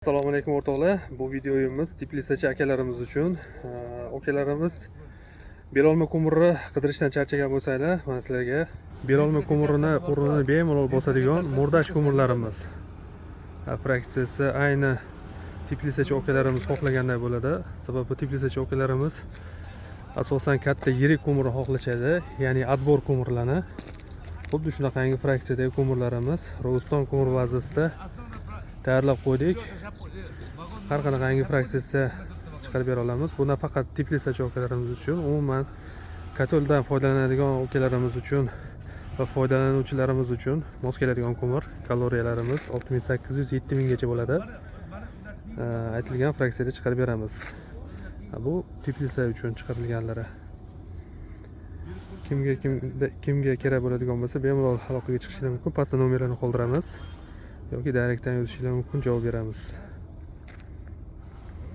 Assalomu alaykum, o'rtoqlar. Bu videoyimiz teplitsachi akalarimiz uchun. Akalarimiz belolma ko'mirni qidirishdan charchagan bo'lsanglar, mana sizlarga belolma ko'mirini o'rnini bemalol bosadigan murdash ko'mirlarimiz. Fraksiyasi ayni teplitsachi akalarimiz xohlaganday bo'ladi. Sababi teplitsachi akalarimiz asosan katta yirik ko'mirni xohlashadi, ya'ni отбор ko'mirlarni. Xuddi shunaqangi fraksiyadagi ko'mirlarimiz Rog'iston ko'mir bazasida tayyorlab qo'ydik. Har qanaqangi fraksiyasida chiqarib bera olamiz. Bu nafaqat teplitsachi akalarimiz uchun, umuman koteldan foydalanadigan akalarimiz uchun va foydalanuvchilarimiz uchun mos keladigan ko'mir. Kaloriyalarimiz 6800, 7000 gacha bo'ladi. Aytilgan fraksiyada chiqarib beramiz. Bu teplitsa uchun chiqarilganlari. Kimga kerak bo'ladigan bo'lsa, bemalol aloqaga chiqishingiz mumkin. Pastda nomerlarni qoldiramiz yoki direktdan yozishingiz mumkin, javob beramiz.